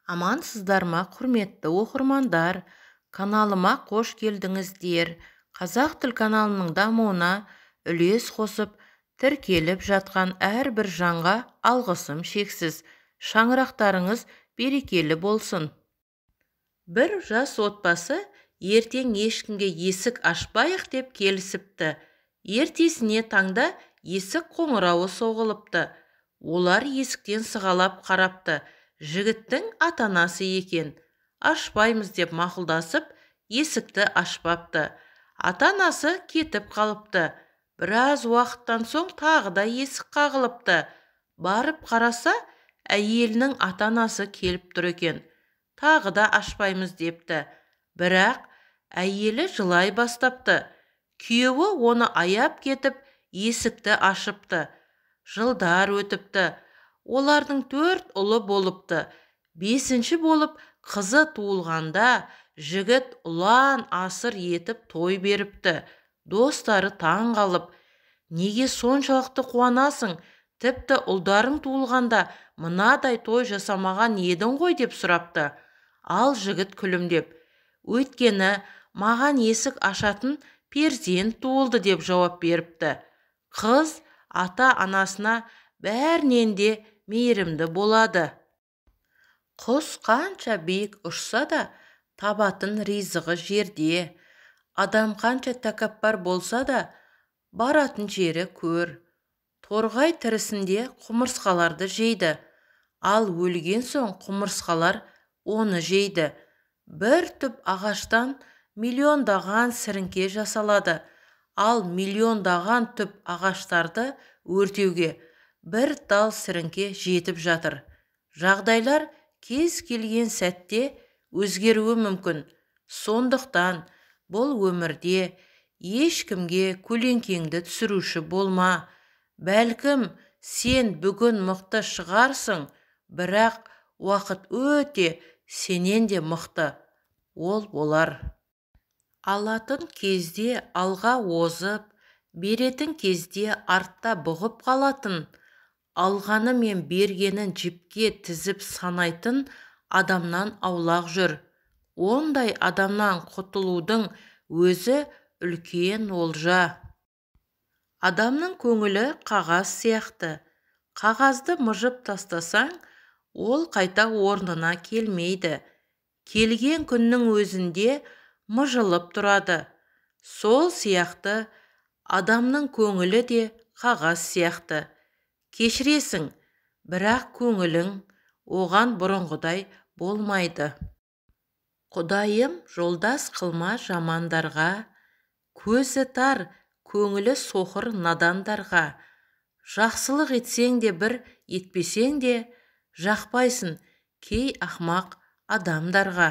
Амансыздар ма, құрметті оқырмандар? Каналыма қош келдіңіздер. Қазақ тіл каналының дамуына үлес қосып, тіркеліп жатқан әрбір жанға алғысым шексіз. Шаңырақтарыңыз берекелі болсын. Бір жас отбасы ертең ешкімге есік ашпайық деп келісіпті. Ертесіне таңда есік қоңырауы соғылыпты. Олар есіктен сығалап қарапты. Жігіттің ата-анасы екен. Ашпаймыз деп мақұлдасып, есікті ашпапты. Ата-анасы кетіп қалыпты. Біраз уақыттан соң тағы да есік қағылыпты. Барып қараса, әйелінің ата-анасы келіп тұр екен. Тағы да ашпаймыз депті. Бірақ әйелі жылай бастапты. Күйеуі оны аяп кетіп, есікті ашыпты. Жылдар өтіпті. Олардың 4 ұлы болыпты. 5-ші болып қызы туылғанда жігіт ұлан асыр етіп той беріпті. Достары таң қалып, неге соншалықты қуанасың? Тіпті ұлдарың туылғанда мынадай той жасамаған едің ғой деп сұрапты. Ал жігіт күлімдеп, өйткені маған есік ашатын перзент туылды деп жауап беріпті. Қыз ата-анасына бәрінен де мейірімді болады. Құс қанша биік ұшса да табатын ризығы жерде. Адам қанша тәкаппар болса да баратын жері көр. Торғай тірісінде құмырсқаларды жейді, ал өлген соң құмырсқалар оны жейді. Бір түп ағаштан миллиондаған сіріңке жасалады, ал миллиондаған түп ағаштарды өртеуге бір тал сіріңке жетіп жатыр. Жағдайлар кез келген сәтте өзгеруі мүмкін. Сондықтан бұл өмірде ешкімге көлеңкеңді түсіруші болма. Бәлкім, сен бүгін мықты шығарсың, бірақ уақыт өте сенен де мықты ол болар. Алатын кезде алға озып, беретін кезде артта бұғып қалатын, алғаны мен бергенін жіпке тізіп санайтын адамнан аулақ жүр. Ондай адамнан құтылудың өзі үлкен олжа. Адамның көңілі қағаз сияқты. Қағазды мыжып тастасаң, ол қайта орнына келмейді. Келген күннің өзінде мыжылып тұрады. Сол сияқты адамның көңілі де қағаз сияқты. Кешіресің, бірақ көңілің оған бұрынғыдай болмайды. Құдайым жолдас қылма жамандарға, көзі тар, көңілі соқыр надандарға. Жақсылық етсең де бір, етпесең де, жақпайсың кей ақмақ адамдарға.